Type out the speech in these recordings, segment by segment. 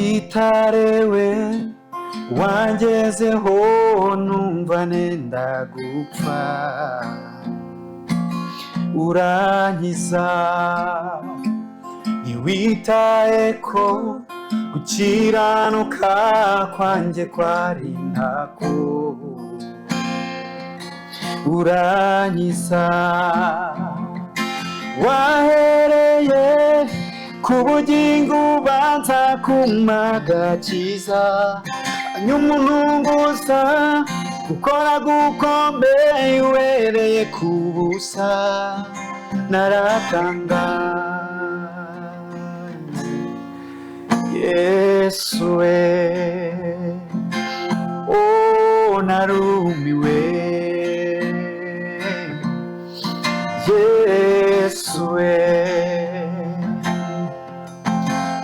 Gitare we, wangezeho numva nenda gupfa, urankiza. Ntiwitaye ko gukiranuka kwanjye kwari ntako, urankiza. Wahereye ku bugingo ubanza kumpa agakiza, hanyuma untunguza gukora gukomeye uhereye ku busa. Naratangaye, Yesu we, oh, narumiwe, Yesu we.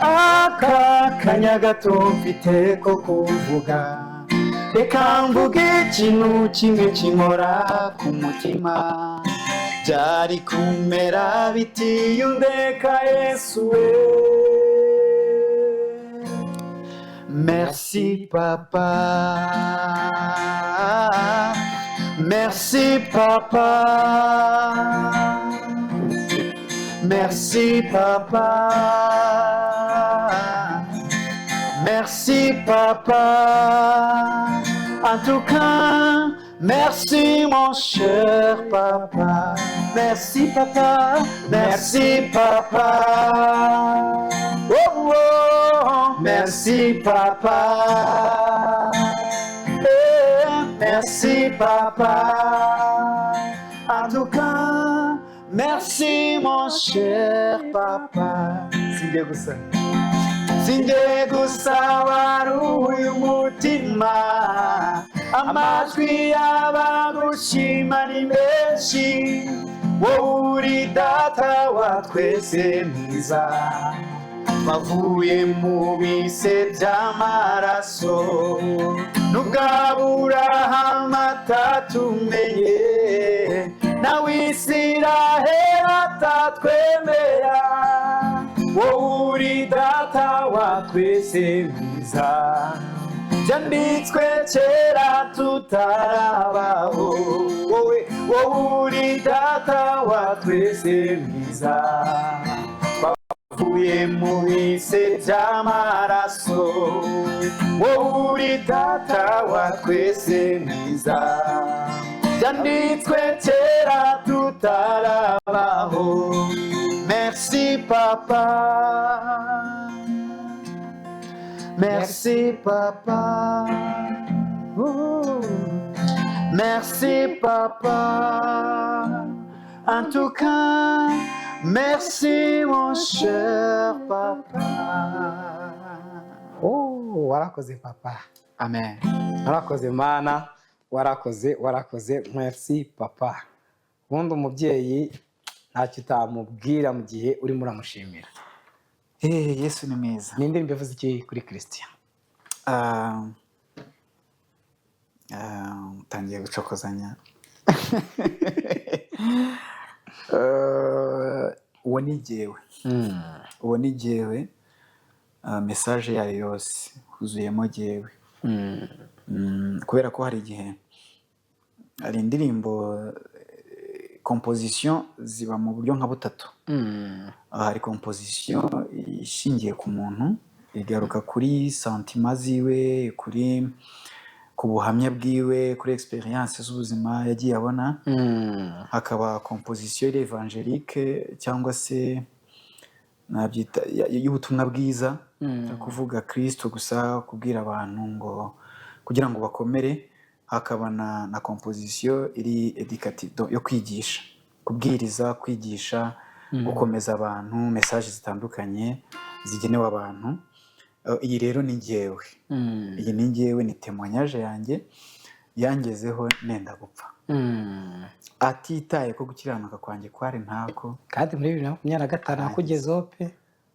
Aka kanya gato mfite ko kuvuga, reka mvuge ikintu kimwe kinkora ku mutima. Byari kumera biti iyo undeka, Yesu we. Merci papa, merci papa, merci papa, merci papa. En tout cas, merci mon cher papa. Merci papa, merci papa. Oh, merci papa. Eh, merci papa. En tout cas, merci mon cher papa. Sinjye gusa, sinjye gusa waruhuye umutima. Amajwi y'abagushima ni menshi. Wowe uri Data wa twese mwiza, bavuye mu bise by'amaraso. Nubwo Aburahamu atatumenye, nawe Isiraheli atatwemera, wowe uri Data wa twese mwiza. Byanditswe kera tutarabaho, wowe, wowe uri Data wa twese mwiza. Twavuye mu bise by'amaraso, wowe uri Data wa twese mwiza. Byanditswe kera tutarabaho. Merci papa, merci papa. Oh. Merci papa. En tout cas, merci mon cher papa. Oh, warakoze papa. Amen. Warakoze Mana, warakoze, warakoze. Merci papa. Ubundi umubyeyi ntacyo utamubwira mu gihe urimo uramushimira. Eh, Yesu ni mwiza. Ni indirimbo ivuze iki kuri Christian? Ah, ah, utangiye gucokozanya. Uwo ni jyewe, uwo ni jyewe. Ah, message yayo yose huzuyemo jyewe. Kubera ko hari igihe hari indirimbo, composition ziba mu buryo nka butatu. Hari composition ishingiye ku muntu, igaruka kuri sentiments ziwe, ku buhamya bwiwe, kuri experience z'ubuzima yagiye abona. Hakaba composition iri évangélique, cyangwa se nabyita y'ubutumwa bwiza, kuvuga Kristo gusa, kubwira abantu ngo kugira ngo bakomere. Hakaba na composition iri éducative, yo kwigisha, kubwiriza, kwigisha, gukomeza abantu, message zitandukanye zigenewe abantu. Iyi rero ni njyewe, iyi ni njyewe, ni témoignage yanjye yangezeho nenda gupfa, atitaye ko gukiranuka kwanjye kwari ntako. Kandi muri 2025 hakugezeho pe.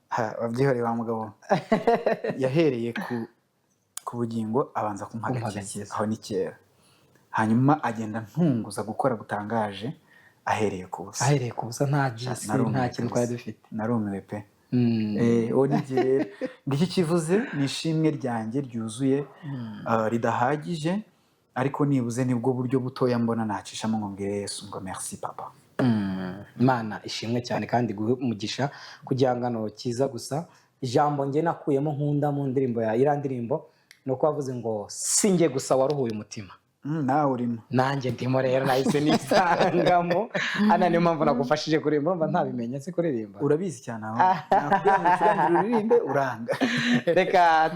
Ha, wabyihoreye wa mugabo. Yahereye ku bugingo, abanza kumpa Kumpa agakiza. agakiza. Aho ni kera. Hanyuma agenda ntunguza gukora gutangaje ahereye ku busa. Ahereye ku busa, nta GC, Narumiwe nta kintu twari kabisa. dufite. Narumiwe pe. Uwo ni jye rero. Ngiki kivuze ni ishimwe ryanjye ryuzuye, ridahagije, ariko nibuze nibwo buryo butoya mbona nacishamo ngo mbwire Yesu ngo merci papa. Imana ishimwe cyane kandi iguhe umugisha ku gihangano cyiza. Gusa ijambo njye nakuyemo nkunda mu ndirimbo ya iriya ndirimbo ni uko wavuze ngo si njye gusa waruhuye umutima. Nawe urimo. Nanjye ndimo rero, nahise nisangamo hano, niyo mpamvu nagufashije kuririmba. Urumva ntabimenye si kuririmba. Urabizi cyane, aho nakubwira ngo ucurangire uririmbe uranga. Reka.